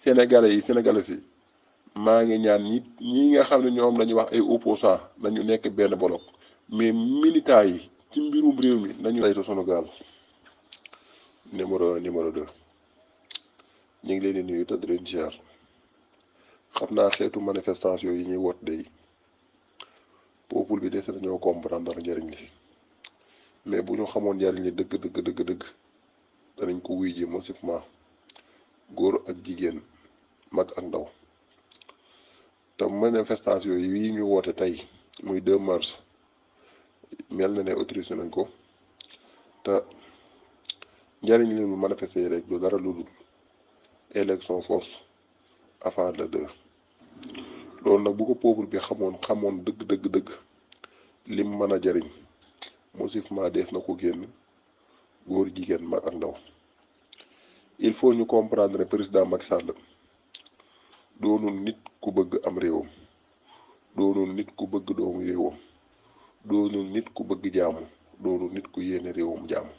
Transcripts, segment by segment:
sénégalais yi sénégalais yi maa ngi ñaan ñi nga xam ne ñoom lañuy wax ay opposants nañu nekk benn bloc mais militants yi ci mbirum réew mi nañu saytu sunu gaal. numéro 2 ñu ngi leen di nuyu te di leen ziar xam naa xeetu manifestation yi ñuy woote day peuple bi des nañoo comprendre njëriñ li mais bu ñu xamoon njëriñ li dëgg danañ ko wuy ji massivement góor ak jigéen mag ak ndaw te manifestation yi ñu woote tey muy 2 mars mel na ne autorisé nañ ko te njëriñ li lu manifester rek du dara lu dul élection force avant le 2 loolu nag bu ko peuple bi xamoon dëgg lim mën a jariñ massivement dees na ko génn góor jigéen mag ak ndaw il faut ñu comprendre ne président Macky Sall doonul nit ku bëgg am réewam doonul nit ku bëgg doomu réewam doonul nit ku bëgg jaamu doonul nit ku yéene réewam jaamu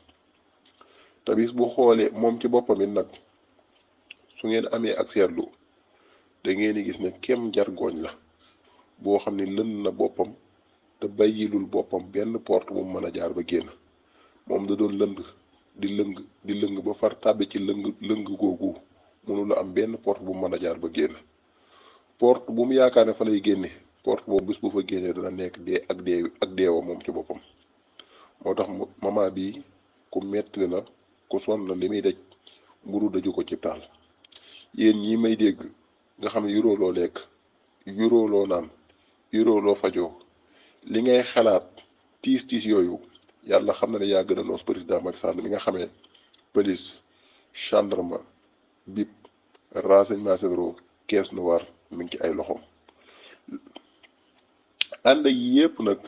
te bis bu xoolee moom ci boppam it nag su ngeen amee ak seetlu da ngeen di gis ne kem jargoñ la boo xam ne lën na boppam te bàyyilul boppam benn porte bu mu mën a jaar ba génn moom da doon di lëng ba far tàbbi ci lëng googu mënula am benn porte bu mu mën a jaar ba génn porte bu mu yaakaar ne fa lay génne porte boobu bis bu fa génnee dana nekk ak deewa moom ci boppam moo tax moment bi ku metti la ku sonn la li muy daj mburu daju ko ci taal yéen ñi may dégg nga xam ne yuroo loo lekk yuroo loo naan yuroo loo fajoo li ngay xalaat tiis yooyu yàlla xam na ne yaa gën a noos président Macky Sall mi nga xamee police gendarme BIP renseignements généraux caisse noire mi ngi ci ay loxoom ànd ak yépp nag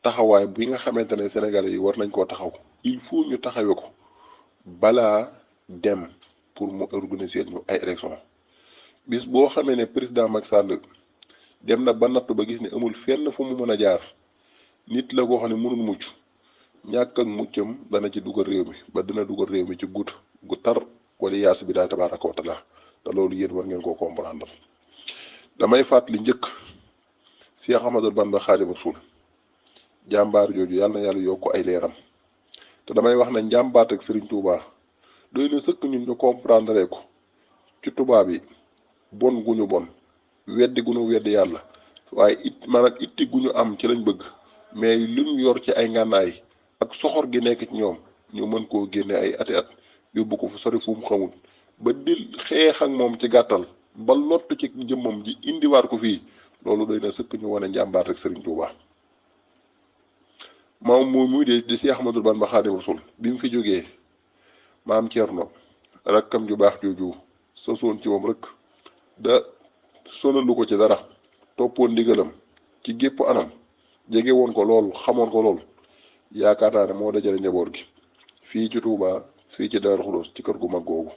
taxawaay bi nga xamante ne sénégalais yi war nañ koo taxaw il faut ñu taxawee ko balaa dem pour mu organiser ñu ay élection bis boo xamee ne président Macky Sall dem na ba natt ba gis ne amul fenn fu mu mën a jaar nit la koo xam ne mënul mucc ñàkk ak muccam dana ci dugal réew mi ba dina dugal réew mi ci gut gu tar wala yaas bi daal tabaaraka wa taala te loolu yéen war ngeen koo comprendre damay fàttali njëkk Cheikh Ahmadou Bamba Xaadimu Rasuul jàmbaar jooju yàlla na yàlla yokk ay leeram te damay wax ne njàmbaat ak Serigne Touba doy na sëkk ñun ñu comprendre ko ci tubaab yi bon gu ñu bon weddi gu ñu weddi yàlla waaye maanaam itti gu ñu am ci lañ bëgg mais lu ñu yor ci ay ngànnaay ak soxor gi nekk ci ñoom ñu mën koo génne ay ati at yóbbu ko fu sori fu mu xamul ba di xeex ak moom ci gàttal ba lott ci jëmmam ji indiwaat ko fii loolu doy na sëkk ñu wane njàmbaar rek Serigne Touba moom muy de Cheikh Ahmadou Bamba Xaadimu Rasuul bi mu fi jógee maam Thierno rakkam ju baax jooju sosoon ci moom rek da sonalu ko ci dara toppoon ndigalam ci gépp anam jege woon ko lool xamoon ko lool yaakaar naa ne moo dajale njaboot gi fii ci Touba fii ci Darou Khoudoss ci kër gu mag googu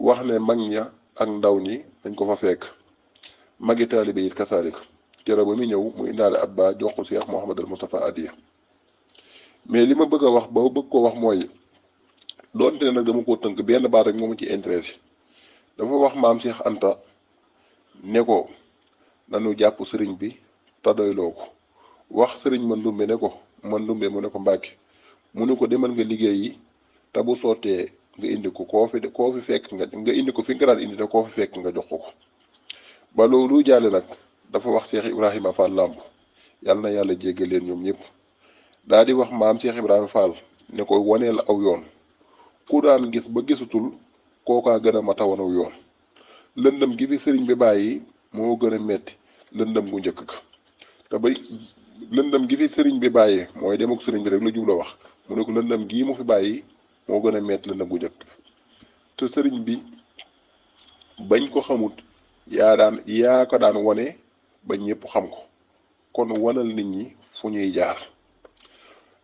wax ne mag ña ak ndaw ñi dañ ko fa fekk magi taalibe it kasaalik kero ba muy ñëw mu indaale ab baa jox ko Cheikh Mouhamadul Moustapha Adiya mais li ma bëgg a wax ba bëgg ko wax mooy doonte ne nag dama ko tënk benn baat rek moo ma ci intéressé dafa wax maam Cheikh Anta ne ko nanu jàpp sëriñ bi te doyloo ko wax sëriñ Mandumbe ne ko Mandumbe mu ne ko Mbàkke mu ne ko demal nga liggéey yi te bu sottee nga indi ko koo fi fekk nga indi ko fi nga daan indi te koo fi fekk nga jox ko ba loolu jàlle nag dafa wax Cheikh Ibrahima Fall Lamp yàlla na yàlla jéggal leen ñoom ñëpp daa di wax maam Cheikh Ibrahima Fall ne ko waneel aw yoon ku daan gis ba gisatul kookaa gën a mat a wan aw yoon lëndëm gi fi sëriñ bi bàyyi moo gën a metti lëndëm gu njëkk ka te bay lëndëm gi fi sëriñ bi bàyyi mooy dem ak sëriñ bi rek la jubla wax mu ne ko lëndëm gii mu fi bàyyi moo gën a metti lëndëm gu njëkk te sëriñ bi bañ ko xamut yaa ko daan wane ba ñëpp xam ko kon wanal nit ñi fu ñuy jaar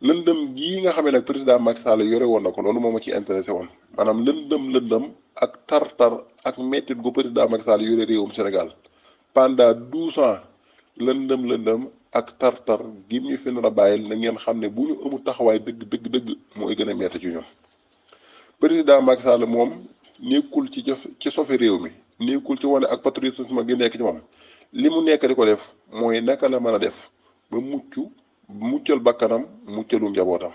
lëndëm gii nga xamee nag président Macky Sall yore woon na ko loolu moo ma ci intéressé woon maanaam lëndëm ak tar ak mettit gu président Macky Sall yore réewum Sénégal pendant 12 ans lëndëm ak tar gi ñu fi nar a bàyyil na ngeen xam ne bu ñu amul taxawaay dëgg mooy gën a metti ci ñoom président Macky Sall moom nekkul ci sofi réew mi, nekkul ci wane ak patriotisme gi nekk ci moom. li mu nekk di ko def mooy naka la mën a def ba muccal bakkanam muccalu njabootam.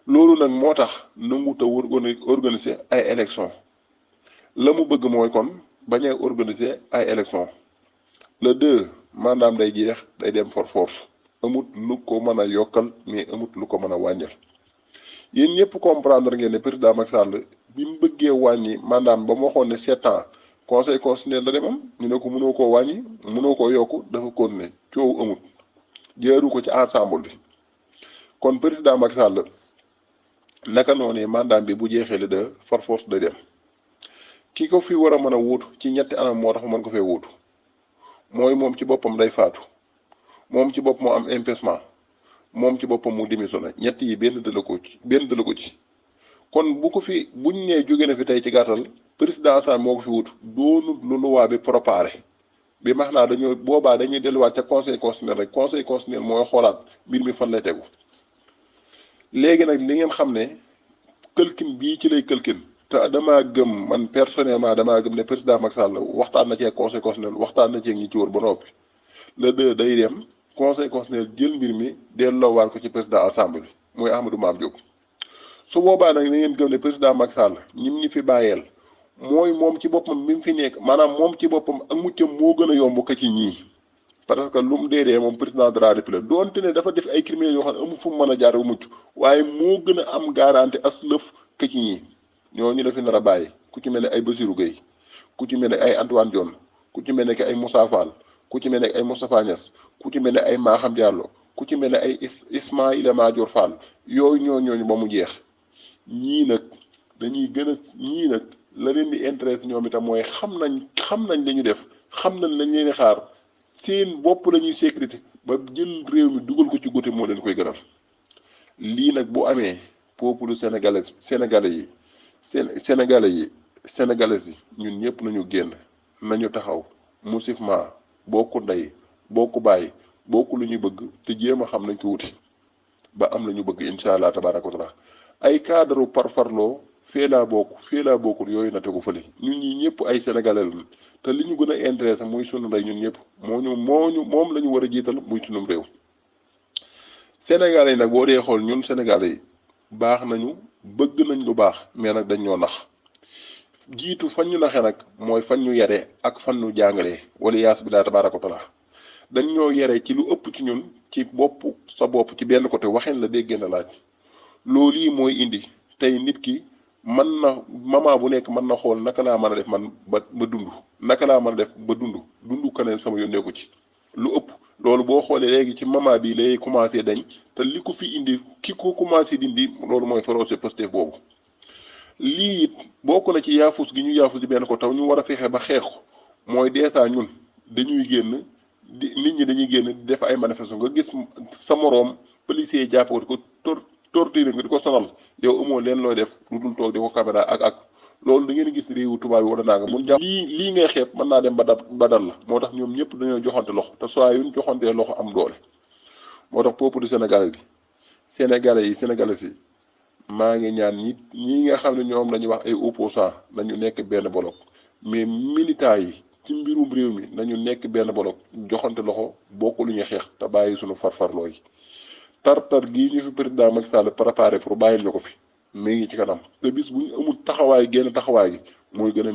loolu nag moo tax nanguta organiser ay élection la mu bëgg mooy kon bañ a organiser ay élection le 2 mandaam day jeex day dem for force, amut lu ko mën a yokkal mais amut lu ko mën a wàññal. yéen ñëpp comprendre ngeen ne président Macky Sall bi mu bëggee wàññi mandaam ba mu waxoon ne 7 ans conseil constitutionnel la demam ñu ne ko mënoo koo wàññi mënoo koo yokku dafa continuer coow amut jaaru ko ci ensemble bi. kon président Macky Sall naka noonu mandaam bi bu jeexee le 2 for force day dem. ki ko fi war a mën a wuutu ci ñetti anam moo tax mu mën ko fee wuutu mooy moom ci boppam day faatu, moom ci bopp moo am empêchement, moom ci boppam mu démissionné. ñett yi benn dala ko ci kon bu ko fi buñ nee jóge na fi tey ci gàttal président Assane moo ko fi wuutu doonul lu luwaa bi préparé bi max naa dañuy delluwaat ca conseil constitutionnel rek. conseil constitutionnel mooy xoolaat mbir mi fan lay tegu. léegi nag li ngeen xam ne këlkin bii ci lay këlkin te damaa gëm man personnellement damaa gëm ne président Macky Sall waxtaan na ci conseil constitutionnel, waxtaan na ci ñi ci wër ba noppi le 2 day dem conseil constitutionnel jël mbir mi delloowaat ko ci président assemblée muy Amadou Mame Diop. su boobaa nag da ngeen gëm ne président Macky Sall ñim ñi fi bàyyeel mooy moom ci boppam bi mu fi nekk maanaam moom ci boppam ak muccam moo gën a yomb ko ci ñii. parce que lu mu dee moom président de la république doonte ne dafa def ay criminels yoo xam ne amul fu mu mën a jaar bu mucc waaye moo gën a am garantie as lëf ko ci ñii. ñooñu la fi nar a bàyyi ku ci mel ne ay Bassirou Gueye, ku ci mel ne ay Antoine Diome, ku ci mel ne ay Moussa Fall, ku ci mel ne ay Moustapha Niass, ku ci mel ne ay Maham Diallo, ku ci mel ne ay Ismaïla Madior Fall. yooyu ñooñu ba mu jeex ñii nag dañuy gën a ñii nag la leen di intéresse ñoom itam mooy xam nañ li ñu def, xam nañ lañ leen di xaar, seen bopp la ñuy sécurité ba jël réew mi dugal ko ci gote moo leen koy gënal. lii nag bu amee peuple sénégalais yi sénégalais yi ñun ñëpp nañu génn nañu taxaw musifement bokku ndey bokku bàyyi bokku lu ñu bëgg te jéem a xam nañ ko wuti ba am la ñu bëgg incha allah tabaaraka wa taala. ay cadre parfarloo fee laa bokkul yooyu na tegu fële ñun ñi ñëpp ay sénégalais lañ te li ñu gën a intéressé muy sunu ndey ñun ñëpp moom la ñu war a jiital muy sunum réew. sénégalais yi nag boo dee xool ñun sénégalais yi baax nañu bëgg nañ lu baax mais nag dañ ñoo nax. jiitu fan ñu naxee nag mooy fan ñu yare ak fan ñu jàngalee wala yaas bi laa tabaaraka wa taala dañ ñoo yare ci lu ëpp ci ñun ci bopp sa bopp ci benn côté waxeen la dégg na laaj. loolu yi mooy indi tey nit ki mën na moment bu nekk mën na xool naka laa mën a def man ba dund, naka laa mën a def ba dund keneen sama yónnee ko ci lu ëpp. loolu boo xoolee léegi ci moment bi lay commencé dañ te li ko fi indi ki ko commencé dindi loolu mooy projet Pastef boobu. lii it bokk na ci yaafus gi ñu yaafus di benn ko taw ñu war a fexe ba xeex ko mooy deetaa ñun dañuy génn nit ñi dañuy génn di def ay manifestation nga gis sa moroom policier jàpp ko di ko torturer nga di ko sonal yow amoo leen looy def lu dul toog di ko caméra ak loolu da ngeen gis réewu tubaab yi wala naa nga mun jàpp lii ngay xeeb mën naa dem ba dal la. moo tax ñoom ñëpp dañoo joxante loxo te saa yu ñu joxantee loxo am doole. moo tax peuple du Sénégal bi sénégalais yi maa ngi ñaan ñi nga xam ne ñoom lañuy wax ay opposants nañu nekk benn bloc mais militants yi ci mbirum réew mi nañu nekk benn bloc joxante loxo bokk lu ñuy xeex te bàyyi suñu farfarloo yi. tartar gii ñu fi président Macky Sall préparé pour bàyyil ñu ko fi mi ngi ci kanam te bis bu ñu amul taxawaay gi mooy gën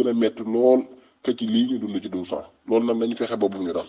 a métti lool que ci lii ñu dund ci 12 ans loolu nag nañu fexe ba bu ñu dal.